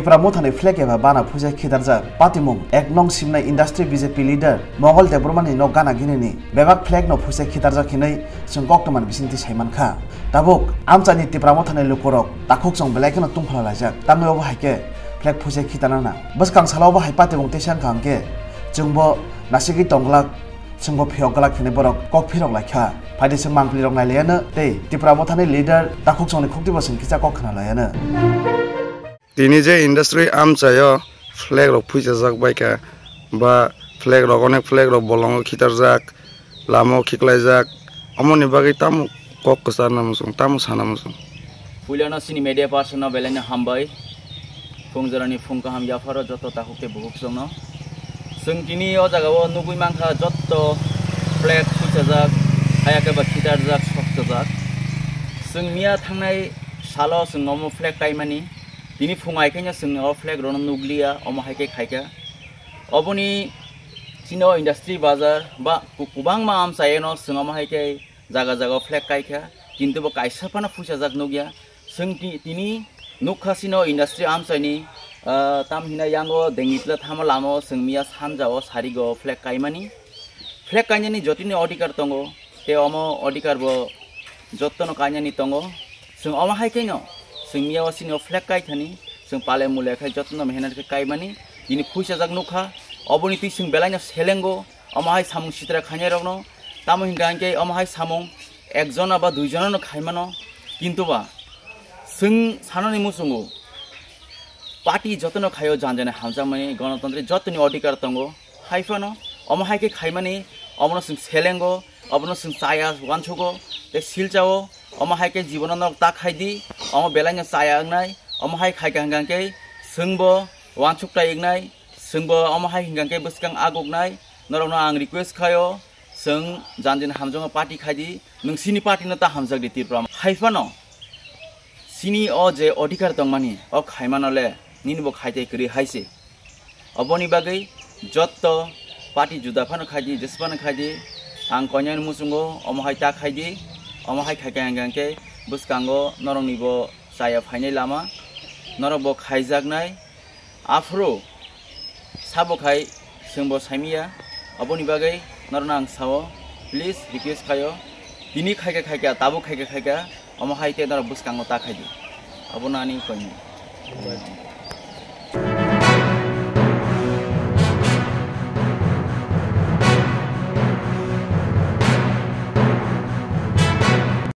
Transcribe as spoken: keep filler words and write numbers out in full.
Tipra Mothani flag eba bana phuisa khitarjak patimung ek nong simnai industry B J P leader Mongol Debbarmani nok gana ginini bebak flag no phuisa khitarjak hinwi chwng koktwmani bisingtwi saimankha. Tabuk amchaini Tipra Mothani lukurok takhuk chwng belai kheno tungphala laijak, tangwi obo hai khe flag phuisa khitarnana. Bwskang salo obo hai patimung tei sankha hwnkhe chwngbo nasigwi tongglak, chwngbo phiyok glak hinwi borok kok phirok laikha. Phaidi chwng mangpili rok nailaiano tei Tipra Mothani leader takhuk chwngni khuktibo chwng kisa kok khna laiano. Tini je industry amchaio flag rok phuisajak baikha, ba flag rok, onek flag rok bolongo khitarjak, lama o khiklaijak, omoni bagwi tamo kok kwcharna muchung, tamo sana muchung. Puilano chini media person no belai no hambai, phung jorani phung kaham yapharo joto takhuk tei bukhuk chwngno. Chwng tini o jaga o nugwi mankha joto flag phuisajak, hayakhe ba khitarjak, sokchajak. Chwng miya thangnai salo chwng omo flag kaimani, tini phung hai khe no chwng o flag rokno nukliya, omo hai khe khaikha. Oboni chini o industry bazar ba ku-, kubangma amchaino chwng omo hai khe jaga jaga o flag kaikha, kintu bo kaisa phano phuisajak nukya. Chwng ti-, tini nukha chini o industry amchaini, ah, tam hina yango dengitla thama lama o chwng miya sanja o sarigo flag kaimani. Flag kainani jotini odhikar tongo, tei omo odhikar bo jottono kainani tongo. Chwng omo hai khe no, chwng miya o chini o flag kai thani, chwng pale mule khai jottono mehenat khe kaimani, tini phuisajak nukha, oboni twi chwng belai no selengo, omo hai samung sitra khainai rokno, tamo hinkha hinkhe omo hai samung ekjona ba duijona no khaimano, kintu ba chwng sanani muchungo party jotono khaio janjani hamjakmani, gonotontri jotoni odhikar tongo, hai phano omo hai khe khaimani, omono chwng selengo, obono chwng chaya uansugo, tei silchao, omo hai khe jibono norok ta khai di, omo belai no chaya wngnai, omo hai khai kha hwnkha khe chwngbo uansuk tai wngnai, chwngbo omo hai hwnkha khe bwskang aguknai, norokno ang request khaio, chwng janjani hamjakma party khai di, nwng chini party no ta hamjak di Tripura. Hai phano chini o je odhikar tongmani, o khaimano le nini bo khai tei kwrwi hai se. Oboni bagwi jotto party juda phano khai di, jesa phano khai di, ang koinani muchungo omo hai ta khai di, omo hai khai kha hwnkha khe bwskango norokni bo chaya phainai lama, norok bo khaijaknai. Aphuru sabo khai chwngbo saimiya, oboni bagwi norokno ang sao, please request khaio, tini khaikha khaikha, tabuk khaikha khaikha, omo hai tei norok bwskango ta khai di, abono ani koinai.